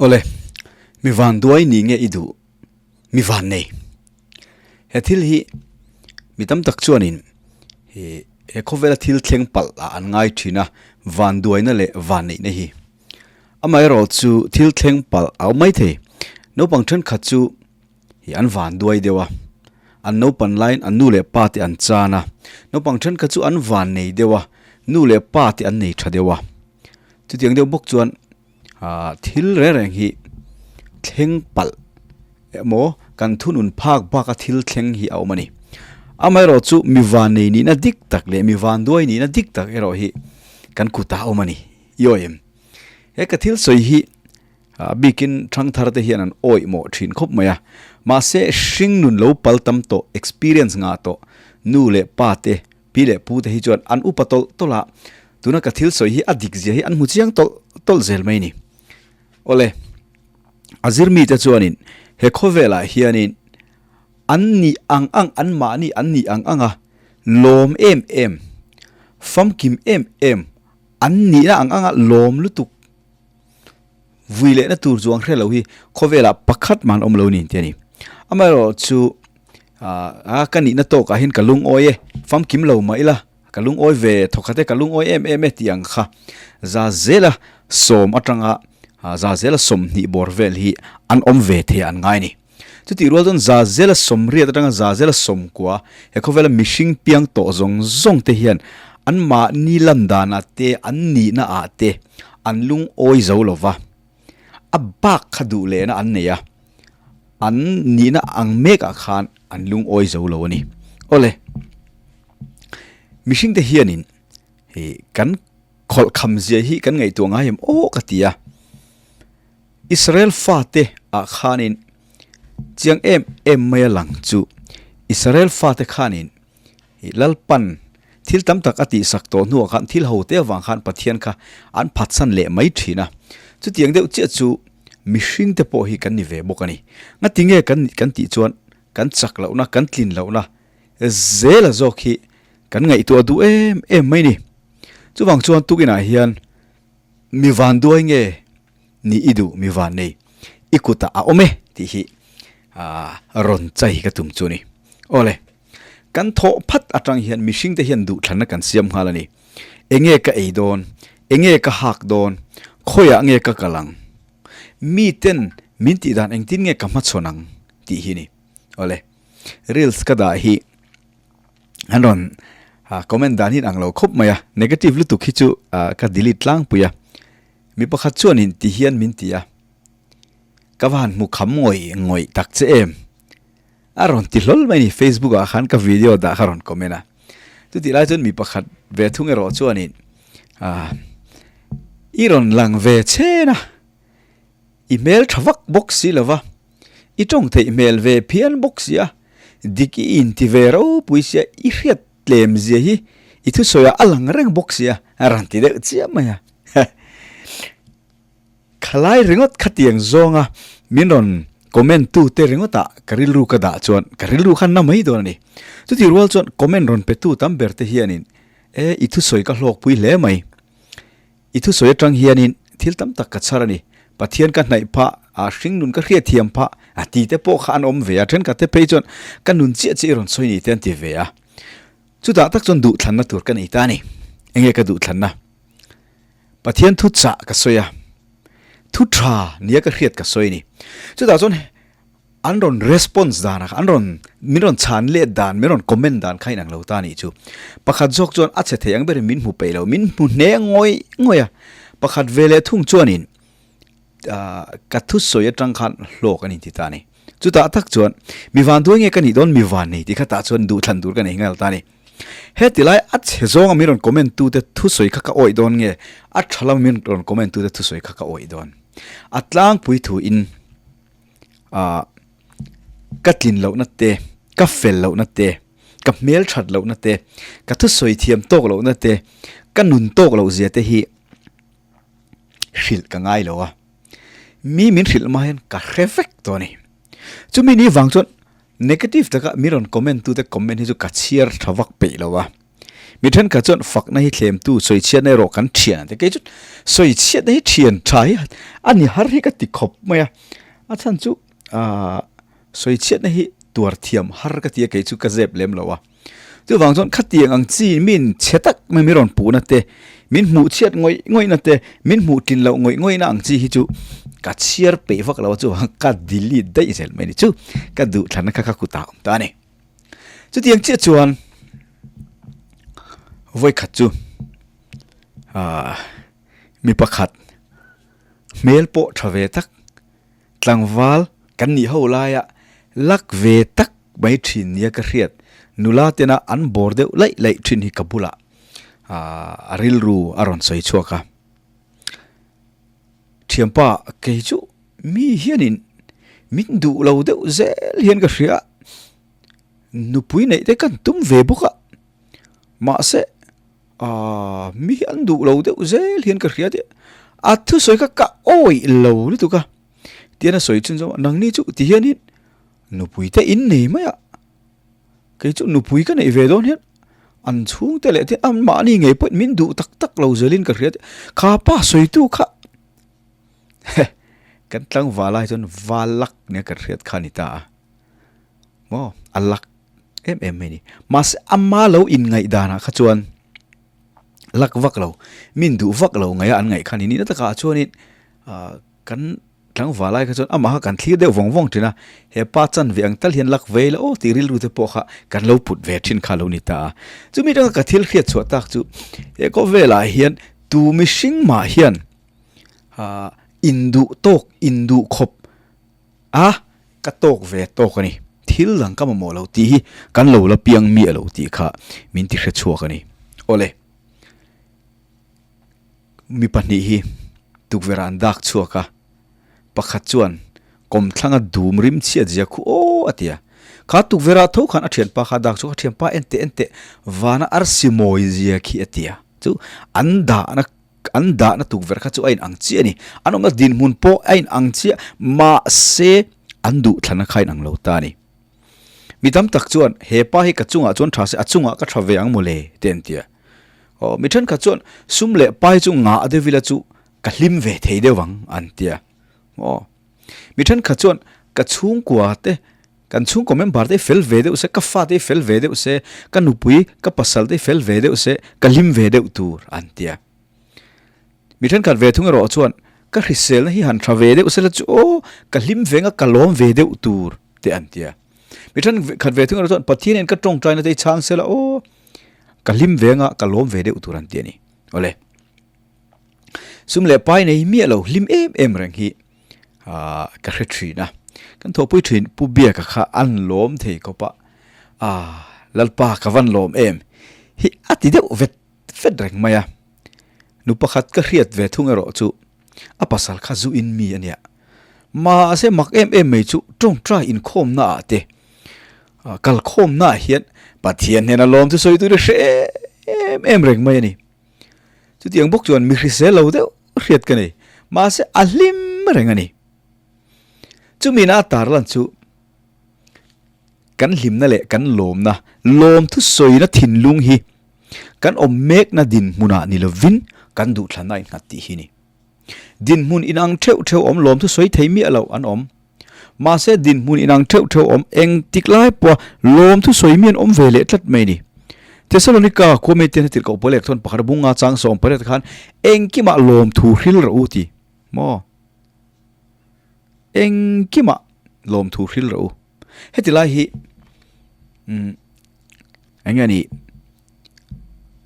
Awle, mi vanduai ni nge i duh? Mi vannei. He thil hi mi tam tak chuanin he he khawvela thil thleng palh ah an ngai thin a, vanduaina leh vanneihna hi. Amaherawh chu thil thleng palh a awm maithei. Naupang thenkhat chu hi an vanduai deuh a, an naupan laiin an nu leh pa te an chan a, naupang thenkhat chu an vannei deuh a, nu leh pa te an nei tha deuh a. Chutiang deuh bawk chuan ah thil reng reng hi thleng palh emaw kan thunun phak bak a thil thleng hi a awm a ni. Amaherawh chu mi vannei nihna dik tak leh mi vanduai nihna dik tak erawh hi kan kutah a awm a ni. I awi em? He ka thil sawi hi A bikin thangthar te hian an awih mawh thin khawp mai a, mahse hring nun lo pal tam tawh, experience ngah tawh, nu leh pa te, pi leh pu te hi chuan an upa tawlh tawlh a, tuna ka thil sawi hi a dik zia hi an hmu chiang tawlh tawlh zel mai ni. Awle, a zir mite chuanin he khawvelah hianin an nih ang ang, an mahni an nih ang anga lawm em em, famkim em em, an nihna ang anga lawm lutuk, Vui lehna tur chuang hre lo hi khawvelah pakhat man awm lo ni tih a ni. Amaherawh chu a ka nihna tawkah hian ka lungawi e, famkim lo mah ila ka lungawi ve thawkhat e, ka lungawi em em e tih ang kha za zela sawm atanga za zela 20 bawr vel hi an awm ve thei an ngai a ni. Chutih rual chuan za zela 80 atanga za zela 90 he khawvela mihring piang tawh zawng zawng te hian anmahni lan danah te an nihna ah te An lungawi zo lo va, a bak kha duh lehna an nei a, an nihna ang mekah khan an lungawi zo lo a ni. Awle, mihringte hianin hei kan khawlh kham zia hi kan ngaihtuah ngai em aw ka ti a, Israel fate ah khanin chiang em em mai a lang chu Israel fate khanin Ih Lalpan thil tam tak a tihsak tawh hnuah khan thil ho te avang khan Pathian kha an phatsan leh mai thin a. Chutiang deuh chiah chu mihring te pawh hi kan ni ve bawk a ni. Ngati nge kan kan tih chuan kan chak lohna, kan tlin lohna zela zawk hi kan ngaihtuah duh em em mai ni. Chuvang chuan tukinah hian mi vanduai nge ni i duh mi van nei i kutah a awm e tih hi rawn chai ka tum chu a ni. Awle. Kan thawh phat atang hian mihring te hian duhthlanna kan siam nghal a ni. Enge ka ei dawn? Enge ka hak dawn? Khawiah nge ka kal ang? Mi ten min tih dan engtin nge ka hmachhawn ang? tih hi a ni. Awle, reels ka dah hi an rawn comment dan hi in ang lo khawp mai a, negative lutuk hi chu ka delete tlangpui a. Mi pakhat chuanin ti hian min ti a, Ka va han hmu kham ngawih ngawih tak che em? A rawn ti hlawl mai ni, Facebook ah khan ka video dah kha rawn comment a. Chutih lai chuan mi pakhat ve thung erawh chuanin ah i rawn lang ve chhen a, i hmel tha vak bawk si lo va, i tawng theih hmel ve phian bawk si a, dik i inti ve ropui sia, i hriat tlem zia hi i thusawi ah a lang reng bawk si a, a rawn ti deuh chiah mai a. Khalai ringawt khatiang zawnga min rawn comment tu te ringawtah ka rilru ka dah chuan ka rilru khan na mai dawn a ni. Chutih rual chuan comment rawn pe tu tam ber te hianin e i thusawi ka hlawkpui hle mai. I thusawi atang hianin thil tam tak ka chhar a ni. Pathian ka hnaih phah, a hring nun ka hriatthiam phah a ti te pawh kha an awm ve a. Thenkhat te phei chuan ka nun chiah chiah i rawn sawi ni te an ti ve a. Chutah tak chuan duhthlanna tur ka nei ta a ni. Enge ka duhthlanna? Pathian thu chah ka sawi a, thu tha nia ka hriat ka sawi a ni. Chutah chuan an rawn response dan a, an rawn min rawn chhan let dan, min rawn comment dan kha inang lo ta a nih chu. Pakhat zawk chuan a che thei ang berin min hmu peih lo, min hmu hne ngawih ngawih a. Pakhat ve leh thung chuanin ka thusawi atang khan hlawk a ni ti ta a ni. Chutah tak chuan mi vanduai nge ka nih dawn mi van nei tih kha tah chuan duhthlan tur ka nei nghal ta a ni. Heti lai a chhe zawnga min rawn comment tute thusawi kha ka awih dawn nge a tha lama min rawn comment tute thusawi kha ka awih dawn? A tlangpui thu in ah ka tlin lohna te, ka fel lohna te, ka hmel that lohna te, ka thusawi thiam tawk lohna te, ka nun tawk loh zia te hi hrilh ka ngai lo a, mi min hrilh hma hian ka hre vek tawh a ni. Chumi ni vang chuan negative taka mi rawn comment tute comment hi chu ka chhiar tha vak peih lo a. Mi thenkhat chuan fakna hi thlemtu sawichhiatna erawh kan thian an ti. Kei chu sawichhiatna hi thian tha hi a ni har hi ka ti khawp mai a. A chhan chu aah sawichhiatna hi tuar thiam har ka ti a kei chu ka zep lem lo a. Chuvang chuan khatiang ang chi min chhe tak mai min rawn puhna te, min hmuh chhiat ngawih ngawihna te, min hmuh tlin loh ngawih ngawihna ang chi hi chu ka chhiar peih vak lo a chuvang ka delete daih zel mai ni chu ka duhthlanna kha ka kutah a awm ta a ni. Chutiang chiah chuan vawikhat chu aah mi pakhat hmel pawh tha ve tak tlangval kan nih ho laia lak ve tak mai thin nia ka hriat nula tena an bawr deuh laih laih thin hi ka bulah aah a rilru a rawn sawi chhuak a. Thianpa kei chu mi hianin min duh lo deuh zel hian ka hria nupui neih te kan tum ve bawk a mahse aaa mi hi an duh lo deuh zel hian ka hria tih a thusawi kha ka awih lo lutuk a tian a sawi chhun zawng a nangni chu ti hianin nupui te in nei mai a kei chu nupui ka neih ve dawn hian an chhungte leh te anmahni ngei pawhin min duh tak tak lo zelin ka hria tih kha pa sawitu kha Kan tlangval ai chuan val lak nia kan hriat kha a ni ta a, maw a lak em em mai a ni. Mahse ama lo inngaih danah kha chuan lak vak lo, min duh vak lo ngaih a an ngaih kha a ni. Nihna takah chuanin ah kan tlangval ai kha chuan amah kha kan thlir deuh vawng vawng thin a, he pa chanve ang tal hian lak ve ila aw tih rilru te pawh kha kan lo put ve thin kha a lo ni ta a. Chumi atanga ka thil hriat chhuah tak chu he khawvelah hian tu mihring mah hian Ahh induh tawk induh khawp a ka tawk ve tawk a ni. Thil dang ka mamawh lo tih hi kan lo la piang miah lo tih kha min ti hre chhuak a ni. Awle, mi pahnih hi tukverh ah an dak chhuak a, pakhat chuan kawmthlanga dum rim chhiat zia khu aw a ti a. Kha tukverh ah tho khan a thianpa kha a dak chhuak a, thianpa en teh en teh vana arsi mawi zia khi a ti a. Chu an dahna An dahna tukverh kha chu a inang chiah a ni. An awmna dinhmun pawh a inang chiah, mahse an duhthlanna kha a inang lo ta a ni. Mi tam tak chuan, He pa hi ka chungah chuan tha se, a chungah ka tha ve ang mawle, te an ti a. Aw, mi thenkhat chuan, Sum leh pai chu ngah deuh ila chu ka hlim ve thei deuh ang, an ti a. Aw, mi thenkhat chuan, Ka chhungkua te Kan chhungkaw member te hi fel ve deuh se, ka fa te hi fel ve deuh se, ka nupui, ka pasal te hi fel ve deuh se, ka hlim ve deuh tur an ti a. Mi thenkhat ve thung erawh chuan ka hriselna hi han tha ve deuh se la chu aw, ka hlim ve nga ka lawm ve deuh tur te an ti a. Mi thenkhat ve thung erawh chuan Pathianin ka tawngtaina te hi chhang se la aw, ka hlim ve nga ka lawm ve deuh tur an ti a ni. Awle. Sum leh pai nei miah lo hlim em em reng hi ah ka hre thin a, kan thawhpui thin Pu Biaka kha an lawm thei khawp a, ah Lalpa ka van lawm em hi a ti deuh vet vet reng mai a, nu pakhat ka hriat ve thung erawh chu a pasal kha zu in mi a nia, mahse mak em em mai chu tawngtai inkhawmna ah te kalkhawmna ah hian Pathian hnena lawm chu sawi tur i hre em em reng mai a ni. Chutiang bawk chuan mi hrisel lo deuh hriat ka nei, mahse a hlim reng a ni. Chumina a tarlan chu kan hlimna leh kan lawmna, lawmthu sawina thinlung hi kan awm mekna dinhmunah ni lovin kan duhthlanna a innghat tih hi a ni. Dinhmun inang theuh theuh awm lawmthu sawi thei miah lo an awm. Mahse dinhmun inang theuh theuh awm eng tik lai pawha lawmthu sawi mi an awm ve leh tlat mai a ni. Thessalonika khua mite hian tirhkoh pawl leh chuan pakhat bunga chang 18 khan engkimah lawmthu hril rawh u ti maw? Engkimah lawmthu hril rawh u. Heti lai hi umm eng nge a nih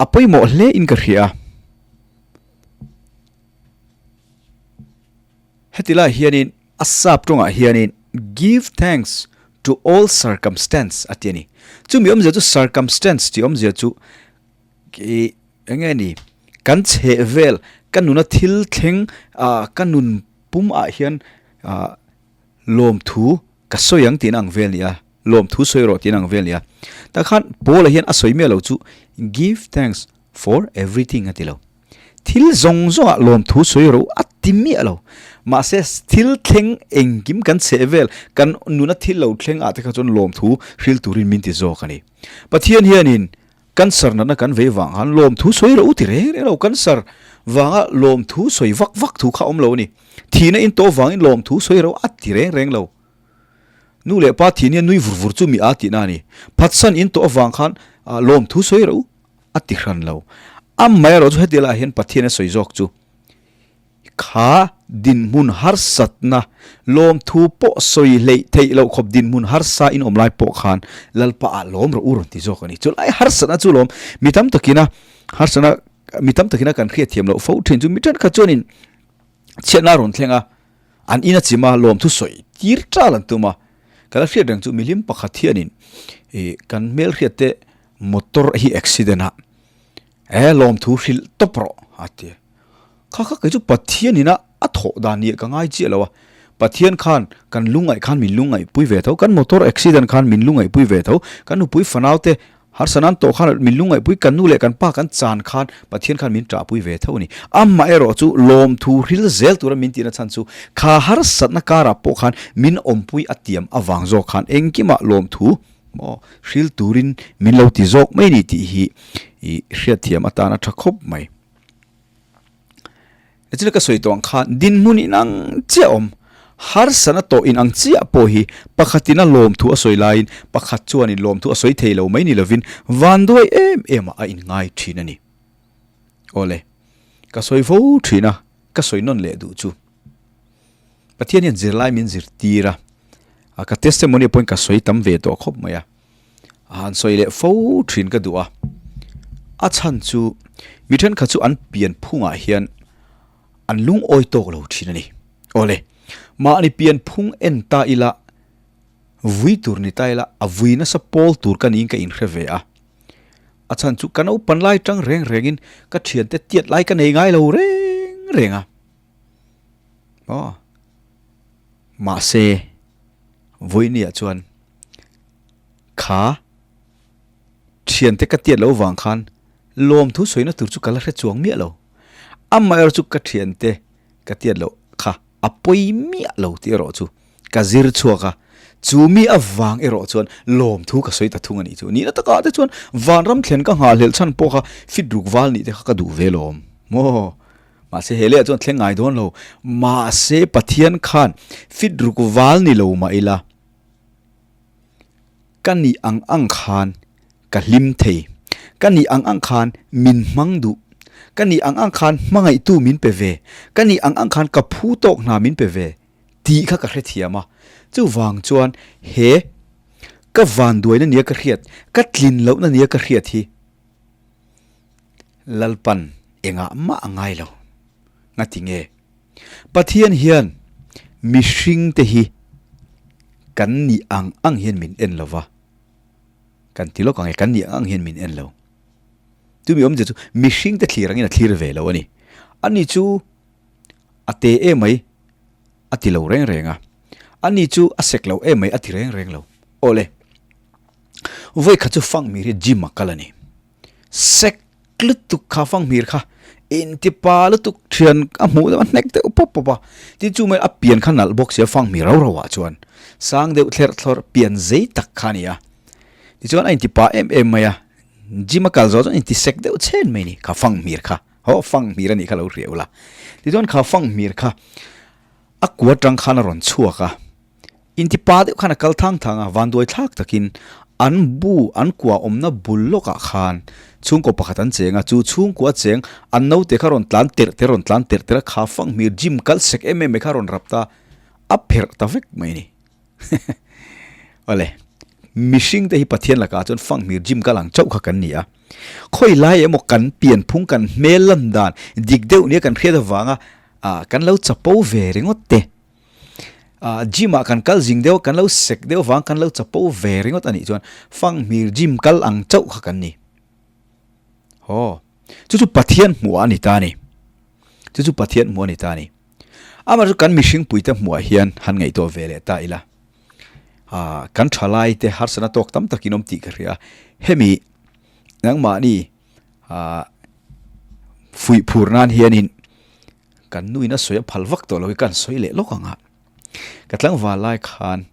a pawimawh hle in ka hria a. Heti lai hianin a sap tawngah hianin give thanks to all circumstance a ti a ni. Chumi awmzia chu circumstance tih awmzia chu ih eng nge ni kan chheh vel ka nuna thil thleng ah ka nun pum ah hian ah lawmthu ka sawi ang tihna ang vel nia lawmthu sawi rawh tihna ang vel nia. Tah khan Paula hian a sawi miah lo chu give thanks for everything a ti lo. Thil zawng zawngah lawmthu sawi ro a ti miah lo. Mahse thil thleng engkim kan chheh vel, kan nuna thil lo thleng ah te kha chuan lawmthu hril turin min ti zawk a ni. Pathian hianin. Cancer natna kan vei vang khan lawmthu sawi rawh u ti reng reng lo, cancer vanga lawmthu sawi vak vak thu kha awm lo a ni. Thihna in tawh vangin lawmthu sawi rawh a ti reng reng lo. Nu leh pa thih nia nui vur vur chu mi a tihna a ni. Phatsan in tawh avang khan lawmthu sawi rawh u a ti hran lo. Amaherawhchu heti laiah hian Pathian a sawi zawk chu Kha dinhmun harsatna lawmthu pawh sawi hleih theih loh khawp dinhmun harsa in awm lai pawh khan Lalpa ah lawm rawh u rawn ti zawk a ni. Chu lai harsatna chu lawm mi tam takina harsatna mi tam takina kan hriat thiam loh fo thin chu mi thenkhat chuanin chhiatna a rawn thleng a, an in a chim a lawmthu sawi tir tal an tum a. Ka la hriat reng chu milim pakhat hianin ih kan hmelhriat te motor hi accident a e lawmthu hrilh tawp rawh a ti a. Kha kha kei chu Pathian ina a thawh dan nih ka ngai chiah lo a, Pathian khan kan lungngaih khan min lungngaih pui ve tho, kan motor accident khan min lungngaih pui ve tho, kan nupui fanau te harsa nan tawh khan min lungngaih pui, kan nu leh kan pa kan chan khan Pathian khan min ṭah pui ve tho a ni. Amaherawh chu lawmthu hril zel tura min tihna chhan chu kha harsatna karah pawh khan min awmpui a tiam avang zawk khan engkimah lawmthu maw hril turin min lo ti zawk mai ni tih hi i hriatthiam atana ṭha khawp mai. Nichina ka sawi tawh ang khan dinhmun in ang chiah awm, harsatna tawh in ang chiah pawh hi pakhatin a lawmthu a sawi laiin pakhat chuanin lawmthu a sawi thei lo mai ni lovin vanduai em em ah a inngai thin a ni. Awle, ka sawi fo thin a, ka sawi nawn leh duh chu. Pathian hian zirlai min zirtir a, ka testimony pawhin ka sawi tam ve tawh khawp mai a. A han sawi leh fo thin ka duh a, a chhan chu mi thenkhat chu an pian phungah hian an lungawi tawk lo thin a ni. Awle, mahni pian phung en ta ila, vui tur ni ta ila, a vui nasa pawl tur ka niin ka inhre ve a. A chhan chu ka naupan lai tang reng rengin ka thiante tiat lai ka nei ngai lo reng reng a. Aw, mahse, vawinia chuan Kha thiante ka tiat loh vang khan lawmthu sawina tur chu ka la hre chuang miah lo. Amaherawh chu ka thiante ka tiat loh kha a pawi miah lo tih erawh chu ka zir chhuak a, chu mi avang erawh chuan lawmthu ka sawi ta thung a nih chu. Nihna takah te chuan vanram thlen ka nghahhlelh chhan pawh kha fit ruk val nih te kha ka duh ve lawm maw. Mahse he lehah chuan thleng ngai dawn lo. Mahse Pathian khan fit ruk val ni lo mah ila. Ka nih ang ang khan ka hlim thei. Ka nih ang ang khan min hmang duh. Ka nih ang ang khan hmangaihtu min pe ve. Ka nih ang ang khan ka phu tawk hna min pe ve tih kha ka hrethiam a. Chuvang chuan he ka vanduaina nia ka hriat, ka tlin lohna nia ka hriat hi Lalpan engah mah a ngai lo. Ngati nge? Pathian hian mihringte hi kan nih ang ang hian min en lo va, kan ti lawk ang e, kan nih ang ang hian min en lo. Chumi awmzia chu mihringte thlir angin a thlir ve lo a ni. Ani chu a te emai a ti lo reng reng a, ani chu a sek lo emai a ti reng reng lo. Awle, vawikhat chu Fangmir hi gym a kal a ni. Sek lutuk kha fanghmir kha intipa lutuk thian a hmuh deuh a hnek deuh pawp pawp a tin chu mai a pian kha nalh bawk sia fanghmir rau rau ah chuan sang deuh thlerh thlawrh pian zei tak kha a ni a tichuan a intipa em em mai a gym a kal zawh chuan inti sek deuh chhen mai a ni kha fanghmir kha haw fanghmir a nih kha lo hria ula tichuan kha fanghmir kha a kua tang khan a rawn chhuak a. Intipa deuh khan a kal thang thang a, vanduai thlak takin an bu an kua awmna bul lawkah khan chhungkaw pakhat an cheng a, chu chhungkua cheng an naute kha rawn tlan terh te rawn tlan terh terh a, kha fanghmir gym kal sek em em mai kha rawn rap ta, a pherh ta vek mai a ni. Awle, mihring te hi Pathian lakah chuan fanghmir gym kal ang chauh kha kan ni a, khawi lai emaw kan pianphung kan hmel lan dan dik deuh nia kan hriat avanga kan lo chapo ve ringawt te. Gym ah kan kal zing deuh a, kan lo sek deuh vang kan lo chapo ve ringawt a nih chuan fanghmir gym kal ang chauh kha kan ni. Haw, chu chu Pathian hmuh ah a ni ta a ni. Chu chu Pathian hmuh a ni ta a ni. Amah chu kan mihring puite hmuh ah hian han ngaihtuah ve leh ta ila. Kan thalai te harsatna tawk tam takin awm tih ka hria a, hemi nangmahni fuih phur nan hianin Kan nuin a sawi a phal vak tawh lo hi ka han sawi leh lawk ang a. Ka tlangval lai khan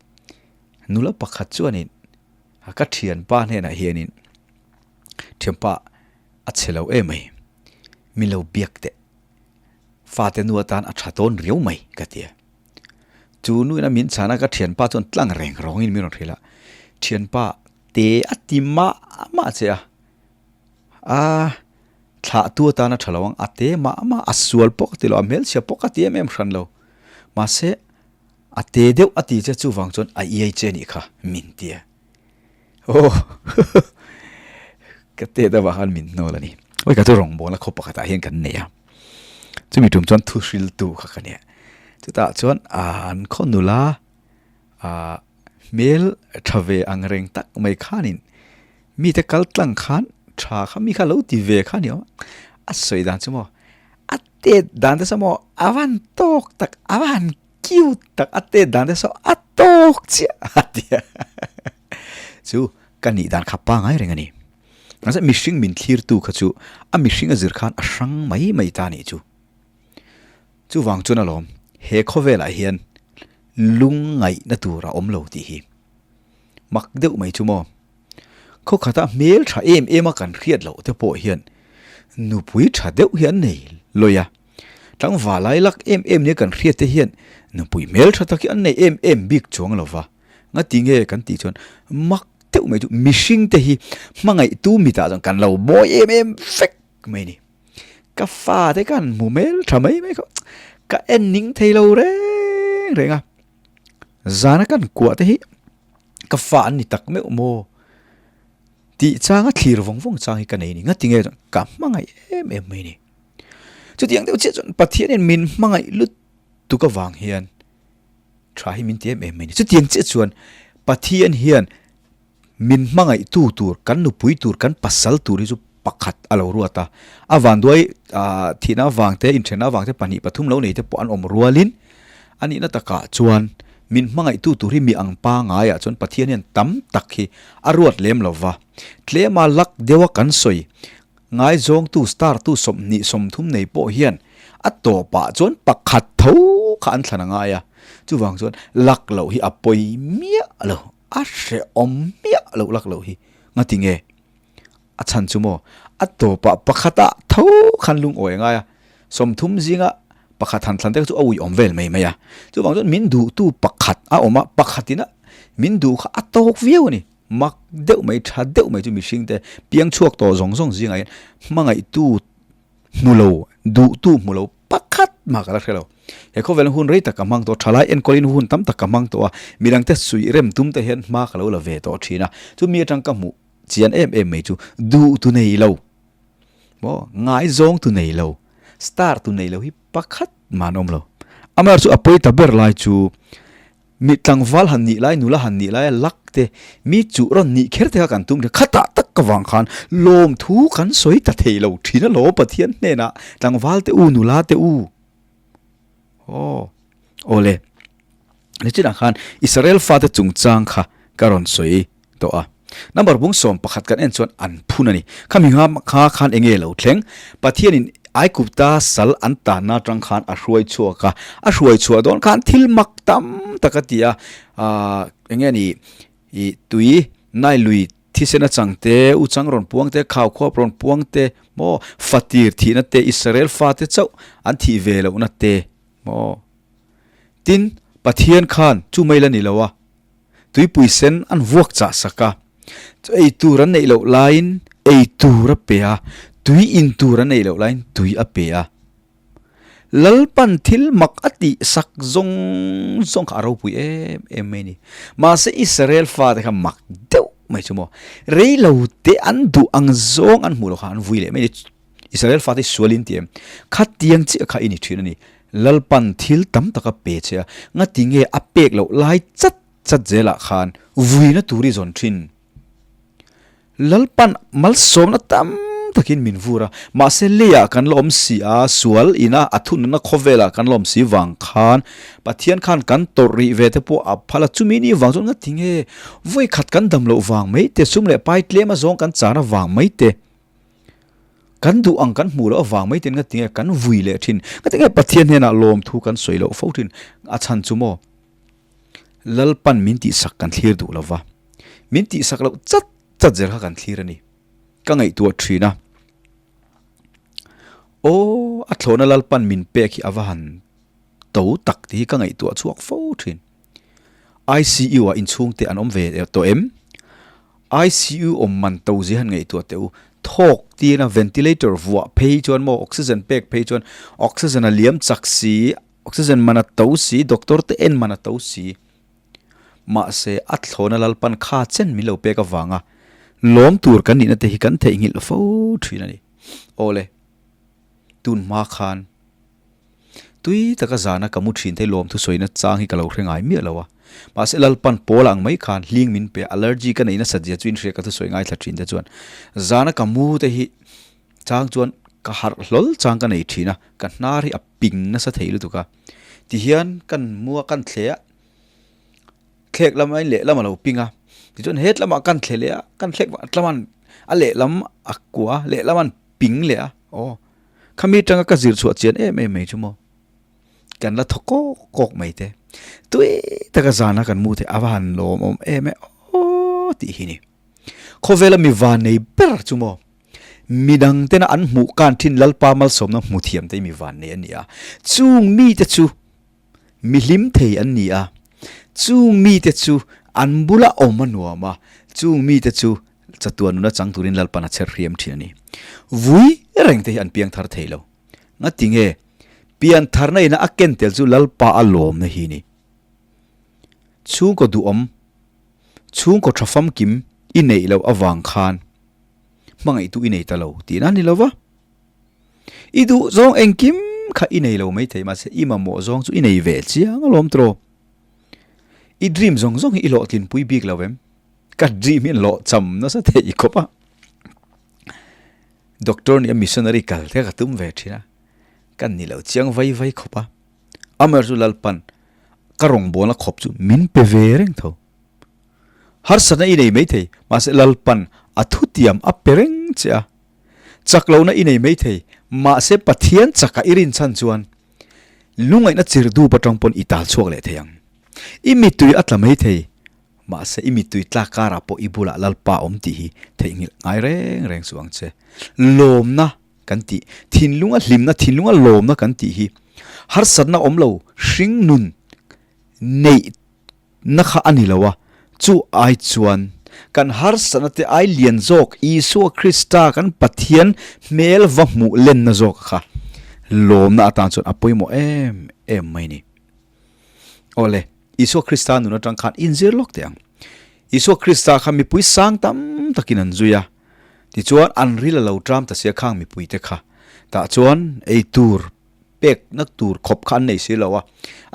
nula pakhat chuanin ka thianpa hnenah hianin Thianpa a chhe lo em mai, min lo biak teh. Fate nu atan a tha dawn riau mai ka ti a. Chu nuin a min chhan a ka thianpa chuan tlang reng rawngin min rawn hrilh a, Thianpa te a ti mah mah che a, a thlah tu atan a tha lo ang, a te mah mah a sual pawh ka ti lo, a hmelchhia pawh ka ti em em hran lo. Mahse a te deuh a ti che chuvang chuan a iai che nih kha min ti a. Aw ka te deuh ah khan min hnawl a ni. Oi ka chu rawngbawlna khaw pakhat ah hian kan nei a. Chumi tum chuan thu hriltu kha ka nia. Chutah chuan an khaw nula ah hmel tha ve ang reng tak mai khanin mite kal tlang khan tha kha mi kha lo ti ve kha ni awm a. A sawi dan chu maw a tet dan te saw maw a van tawk tak a van Cute tak a tet dan te saw a tawk chiah a ti a. Chu ka nih dan kha pangai reng a ni. Mahse mihring min thlirtu kha chu a mihring a zir khan a hrang mai mai ta nih chu. Chuvang chuan alawm he khawvelah hian lungngaihna tur a awm lo tih hi. Mak deuh mai chu maw. Khaw khata hmel tha em em a kan hriat loh te pawh hian nupui tha deuh hi an nei lawi a. Tlangval lai lak em em nia kan hriat te hian nupui hmel tha tak hi an nei em em bik chuang lo va. Ngati nge kan tih chuan mak deuh mai chu mihring te hi hmangaihtu mitah chuan kan lo mawi em em vek mai ni. Ka fa te khan hmu hmel tha mai mai kha ka en ning thei lo reng reng a. Zana kan kuah te hi ka fa an ni tak meuh maw tih changa thlir vawng vawng chang hi ka nei a ni. Ngati nge chuan ka hmangaih em em mai a ni. Chutiang deuh chiah chuan Pathianin min hmangaih lutuk avang hian tha hi min ti em em mai a ni. Chutiang chiah chuan Pathian hian Min hmangaihtu tur, kan nupui tur, kan pasal tur hi chu pakhat a lo ruat a. A vanduai thihna avang te, inthenna avang te pahnih pathum lo nei te pawh an awm rualin a nihna takah chuan min hmangaihtu tur hi mi ang pangaiah chuan Pathian hian tam tak hi a ruat lem lo va. Tlema lak deuha kan sawi ngaizawngtu star tu 20 30 nei pawh hian a tawpah chuan pakhat tho kha an thlan a ngai a. Chuvang chuan lak loh hi a pawi miah lo. A hrehawm miah loh lak loh hi. Ngati nge? A chhan chu maw? A tawpah pakhatah tho khan lungawi a ngai a, 30 zinga pakhat han thlan te kha chu a uiawm vel mai mai a. Chuvang chuan min duhtu pakhat a awm a, pakhatin a min duh kha a tawk viau a ni. Mak deuh mai, tha deuh mai chu mihring te piang chhuak tawh zawng zawng zingah hian hmangaihtu hmu lo, duhtu hmu lo pakhat mah ka la hre lo. He khawvel hun rei tak ka hmang tawh, thalai enkawlin hun tam tak ka hmang tawh a, midangte suih rem tum te hian hma ka lo la ve tawh thin a, chumi atang ka hmuh chian em em mai chu duhtu nei lo, maw ngaizawng tu nei lo, star tu nei lo hi pakhat mah an awm lo. Amaherawhchu a pawi ta ber lai chu Mi tlangval han nih lai, nula han nih lai a lak te, mi chuh rawn nih kher te kha kan tum thin. Khatah tak ka vang khan lawmthu kan sawi ta thei lo thin a law Pathian hnenah tlangval te u, nula te u. Aw, awle. Nichinah khan Israel fate chungchang kha ka rawn sawi tawh a. Number bung 11 kan en chuan an phun a ni. Khami nga kha khan enge lo thleng? Pathianin Aigupta sal an tanna atang khan a hruai chhuak a, a hruai chhuah dawn khan thil mak tam tak a ti a, aah enge ni ih tui nai lui thisen a chang te, u chang rawn puang te, khau khuap rawn puang te maw, fatir thihna te, Israel fate chauh an thih ve lohna te maw. Tin, Pathian khan chu mai la ni lo a, Tuipui sen an vuak chah sak a, chu ei tur an neih loh laiin ei tur a pe a, tui in tur an neih loh laiin tui a pe a. Lalpan thil mak a tih sak zawng zawng kha a ropui em em mai a ni. Mahse Israel fate kha mak deuh mai chu maw, rei lo te an duh ang zawng an hmuh loh kha an vui leh mai a ni. Israel fate sualin ti em? Khatiang chiah kha i ni thin a ni. Lalpan thil tam tak a pe che a, ngati nge a pek loh lai chat chat zelah khan vuina tur i zawn thin. Lalpan malsawmna tam takin min vur a, mahse leiah kan la awm si a, sual ina a thunna khawvelah kan la awm si vang khan Pathian khan kan tawrh rih ve te pawh a phal a, chumi ni vang chuan ngati nge vawikhat kan dam loh vang mai te, sum leh pai tlem a zawng kan chana vang mai te. Kan duh ang kan hmuh loh avang mai ten ngatinge kan vui leh thin. Ngatinge Pathian hnenah lawmthu kan sawi loh fo thin. A chhan chu maw? Lalpan min tihsak kan thlir duh lova. Min tihsak loh chat chat zel kha kan thlir a ni. ka ngaihtuah thin a. Aw, a thlawhna Lalpan min pek hi a va han to tak tih hi ka ngaihtuah chhuak fo thin. ICU ah inchhungte an awm ve tawh em? ICU awm man to zia han ngaihtuah teh u. Thawk tina ventilator vuah phei chuan maw oxygen pek phei chuan oxygen a liam chak si, oxygen man a to si, doctor te en man a to si. Mahse a thlawhna Lalpan kha chen min lo pek avanga lawm tur kan nihna te hi kan theihnghilh fo thin a ni. Awle, tun hma khan tui taka zana ka mu thin te lawm thusawina chang hi ka lo hre ngai miah lo a. Mahse Lalpan pawl ang mai khan hling min pe a, allergy ka neih nasat zia chu inhria ka thusawi ngaithla thin te chuan zana ka mu te hi chang chuan ka harh hlawl chang ka nei thin a, ka hnar hi a ping nasa thei lutuk a. Tihian kan mua kan thle a, thlek lam aiin lehlam a lo ping a, tichuan het lamah kan thle leh a, kan thlek tlaman a lehlam a kua a, lehlam an ping leh a, aw khami atanga ka zir chhuah chian em em mai chu maw kan la thaw kawk kawk mai te tui taka zana kan mu theih a va han lawm awm em e aw tih hi ni khawvela mi van nei ber chu maw midang tena an hmuh kan thin Lalpa malsawmna hmu thiam te mi van nei a ni a chung mite chu Mi hlim thei an ni a, chung mite chu an bula awm a nuam a, chung mite chu chatuan nuna chang turin Lalpan a chher hriam thin a ni. Vui reng te hi an piang thar thei lo. Ngati nge? Pian tharna ina a ken tel chu Lalpa a lawmna hi ni. Chhungkaw duhawm, chhungkaw tha famkim i neih loh avang khan hmangaihtu i nei ta lo tihna a ni lo va. I duh zawng engkim kha i nei lo maithei mahse i mamawh zawng chu i nei ve chiang alawm tawh. I dream zawng zawng hi i hlawhtlinpui bik lo em? Ka dream hi an hlawhcham nasa thei khawp a. Doctor nih a missionary kal te ka tum ve thin a, ka ni lo chiang vai vai khawp a. Amaherawhchu chu Lalpan ka rawngbawlna khawp chu min pe ve reng tho. Harsatna i nei maithei mahse Lalpan a thutiam a pe reng che a. Chak lohna i nei maithei, mahse Pathian chakah i rinchhan chuan lungaihna chir dup atang pawn i tal chhuak leh thei ang. I mittui a tla maithei, mahse i mittui tlak karah pawh i bulah Lalpa awm tih hi theihnghilh ngai reng reng suh ang che. Lawmna kan tih, thinlunga hlimna, thinlunga lawmna kan tih hi harsatna awm lo hring nun neih Na kha a ni lo a, chu ai chuan kan harsatna te ai lian zawk Isua Krista kan Pathian hmel va hmuh lenna zawk kha lawmna atan chuan a pawimawh em em mai ni. Awle, Isua Krista nun atang khan inzir lawk teh ang. Isua Krista kha mipui sang tam takin an zui a, tichuan an ril a lo tram ta sia khang mipuite kha. Tah chuan ei tur pek na tur khawp kha an nei si lo a,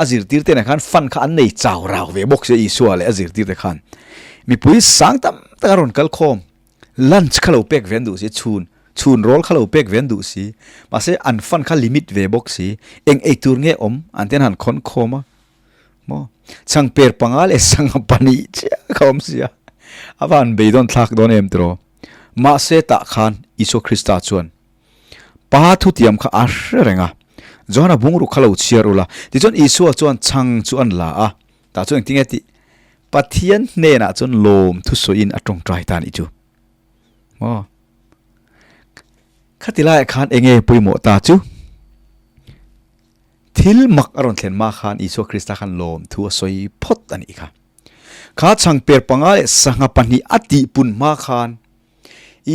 a zirtir te nen khan fund kha an nei chau rau ve bawk sia Isua leh a zirtir te khan mipui sang tam tak a rawn kal khawm lunch kha lo pek ve an duh si chhun chhun rawl kha lo pek ve an duh si mahse an fund kha limit ve bawk si eng ei tur nge awm an ten han khawn khawm a maw changper panga leh sangha pahnih chiah kha awm sia a van beidawn thlak dawn em tiraw mahse tah khan Isua Krista chuan Pa thutiam kha a hre reng a, Johana bungruk kha lo chhiar ula. Tichuan Isua chuan chhang chu an la a, tah chuan engtin nge tih? Pathian hnenah chuan lawm thusawiin a tawngtai ta anih chu. Maw? Khati laiah khan enge pawimawh ta chu? Thil mak a rawn thlen hma khan Isua Krista khan lawm thu a sawi phawt a nih kha. Kha chhangper panga leh sangha pahnih a tihpun hma khan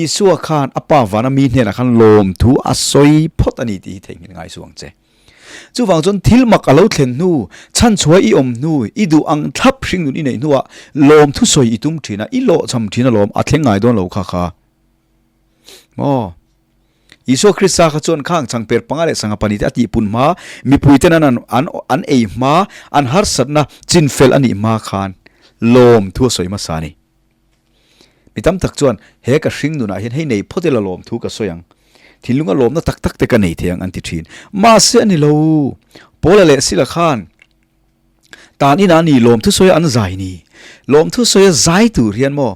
Isua khan a Pa vana mi hnenah khan lawmthu a sawi phawt a ni tih hi theihnghilh ngai suh ang che. Chuvang chuan thil mak a lo thlen hnu, chhanchhuai i awm hnu, i duh ang thlap hringnun i neih hnuah lawmthu sawi i tum thin a, i lawhchham thin alawm, a thleng ngai dawn lo kha kha. Maw? Isua Krista kha chuan khang changper panga leh sangha pahnih te a tihpun hma, mipuiten an an an ei hma, an harsatna chinfel a nih hma khan lawmthu a sawi hmasa a ni. Mi tam tak chuan he ka hring nunah hian hei nei phawt ila lawm thu ka sawi ang, thinlunga lawmna tak tak te ka nei thei ang an ti thin. Mahse a ni lo, Paula leh Sila khan tan inah ni lawmthu sawia an zai ni. Lawmthu sawia zai tur hian maw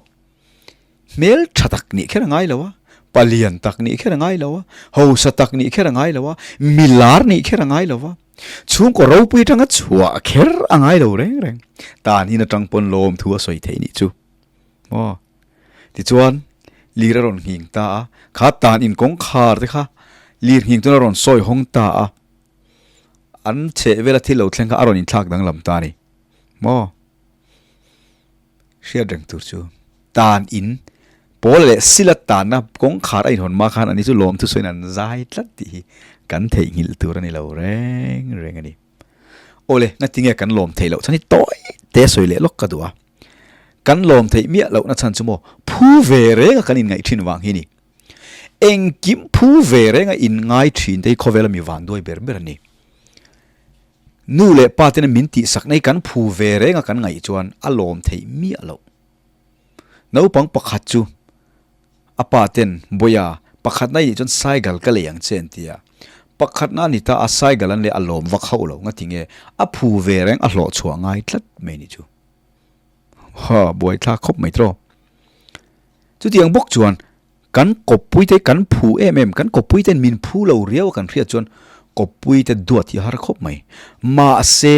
hmel tha tak nih kher a ngai lo a, palian tak nih kher a ngai lo a, hausa tak nih kher a ngai lo a, milar nih kher a ngai lo va, chhungkaw ropui atanga chhuah kher a ngai lo reng reng. Tan in atang pawn lawmthu a sawi theih nih chu. Maw? Tichuan, Lir a rawn nghing ta a, kha tan in kawngkhar te kha lir nghing chuan a rawn sawi hawng ta a, an chheh vela thil lo thleng kha a rawn inthlak danglam ta a ni maw? Hriat reng tur chu tan in pawl leh sila tanna kawngkhar a inhawn hma khan ani chu lawm thusawiin an zai tlat tih hi kan theihnghilh tur a ni lo reng reng a ni. Awle, ngatinge kan lawm theih loh chhan hi tawi te sawi leh lawk ka duh a. Kan lawm theih miah lohna chhan chu maw phu ve renga kan inngaih thin vang hi ni. Engkim phu ve renga inngai thin te hi khawvela mi vanduai ber ber a ni. Nu leh pa tena min tihsak na hi kan phu ve renga kan ngaih chuan a lawm theih miah loh. Naupang pakhat chu a pa ten Bawia, pakhatna i nih chuan cycle ka lei ang che an ti a. Pakhatna a ni ta a, cycle an lei a lawm vak hauh lo nga tinge a phu ve reng a hlawh chhuah ngai tlat mai ni chu. Ha, buaithlak khawp mai tiraw. Chutiang bawk chuan kan kawppui te kan phu em em, kan kawppui ten min phu lo riau a kan hriat chuan kawppui te duat hi a har khawp mai. Mahse,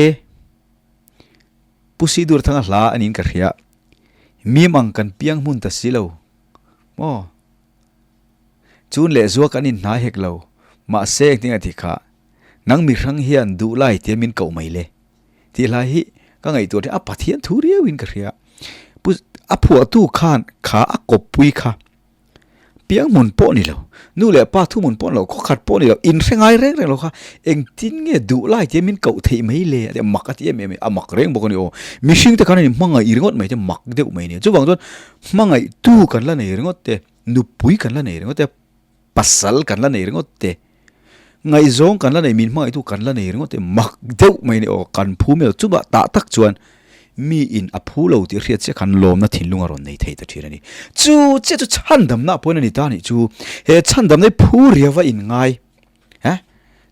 Pu Sidur Thanga hla a niin ka hria. Mim ang kan piang hmun ta si lo maw? Chun leh zua kan inhnai hek lo. Mahse engtin a ti kha, Nang mi hrang hian duh lai tia min koh mai le. Tih hlai hi ka ngaihtuah thin a, Pathian thu riauin ka hria. Pu a phuahtu khan kha a kawppui kha. Piang hmun pawh ni lo, nu leh pa thu hmun pawh ni lo, khawkhat pawh ni lo, in hre ngai reng reng lo kha engtin nge duh lai tia min koh theih mai le a ti a, mak a ti em em a, a mak reng bawk a ni aw. Mihring te khan a ni hmangaih ringawt mai te mak deuh mai a ni. Chuvang chuan hmangaih tu kan la nei ringawt te, nupui kan la nei ringawt te, pasal kan la nei ringawt te, ngaihzawng kan la nei, min hmangaihtu kan la nei ringawt te, mak deuh mai a ni aw, kan phu mai lo. Chuvah tah tak chuan mi in a phu lo tih hriat chiah khan lawmna thinlung a rawn nei thei ta thin a ni. Chu chiah chu chhandamna pawhin a ni ta a nih chu. He chhandamna hi phu riau a inngai. He?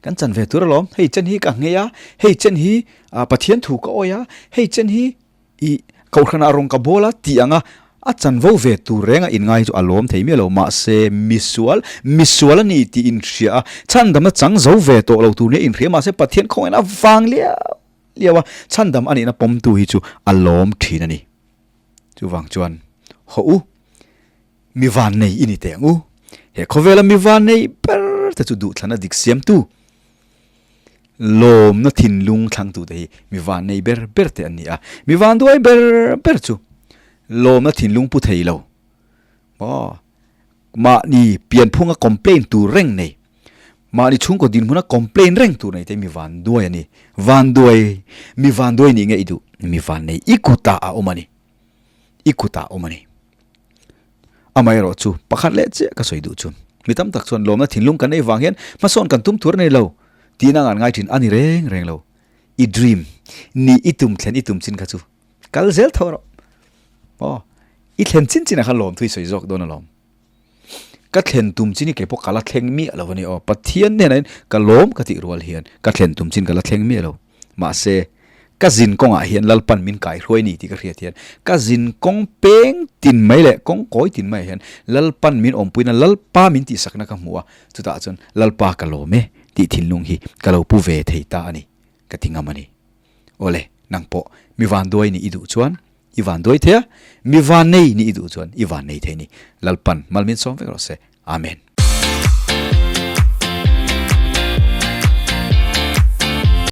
Kan chan ve tur alawm. Hei chen hi ka nghei a, hei chen hi Pathian thu ka awi a, hei chen hi I kohhranah rawng ka bawl a tih anga a chanvo ve tur renga inngai chu a lawm thei miah lo. Mahse, misual, misual a ni tih inhria a, chhandamna chang zo ve tawh lo tur nia inhria mahse Pathian khawngaihna a vang liau liau a, chhandam a nihna pawmtu hi chu a lawm thin a ni. Chuvang chuan, Hawh u, mi vannei i ni teh ang u. He khawvela mi vannei ber te chu duhthlana dik siamtu. Lawmna thinlung thlangtute hi mi vannei ber ber te an ni a, mi vanduai ber ber chu lawmna thinlung pu thei lo maw? Mahni pianphunga complain tur reng nei, mahni chhungkaw dinhmuna complain reng tur nei te mi vanduai a ni. Vanduai, mi vanduai nih nge i duh? Mi vannei i kutah a awm a ni. I kutah a awm a ni. Amaherawh chu pakhat leh chiah ka sawi duh chu mi tam tak chuan lawmna thinlung kan nei vang hian hmasawn kan tum tur a ni lo tih nang an ngai thin a ni reng reng lo. I dream ni i tum thlen i tum chin kha chu kal zel tho rawh. Aw i thlen chin chin ah khan lawm thu i sawi zawk dawn alawm. Ka thlen tum chin hi kei pawh ka la thleng miah lo a ni aw. Pathian hnenah hian ka lawm ka tih rual hian ka thlen tum chin ka la thleng miah lo. Mahse, ka zin kawngah hian Lalpan min kaihruai ni tih ka hriat hian ka zin kawng peng tin mai leh kawng kawi tin maiah hian Lalpan min awmpuina Lalpa min tihsakna ka hmu a, chutah chuan Lalpa ka lawm e tih thinlung hi ka lo pu ve thei ta a ni ka ti ngam a ni. Awle, nang pawh mi vanduai nih i duh chuan i vanduai thei a, mi vannei nih i duh chuan i vannei thei a ni. Lalpan mal min sawm vek rawh se. Amen.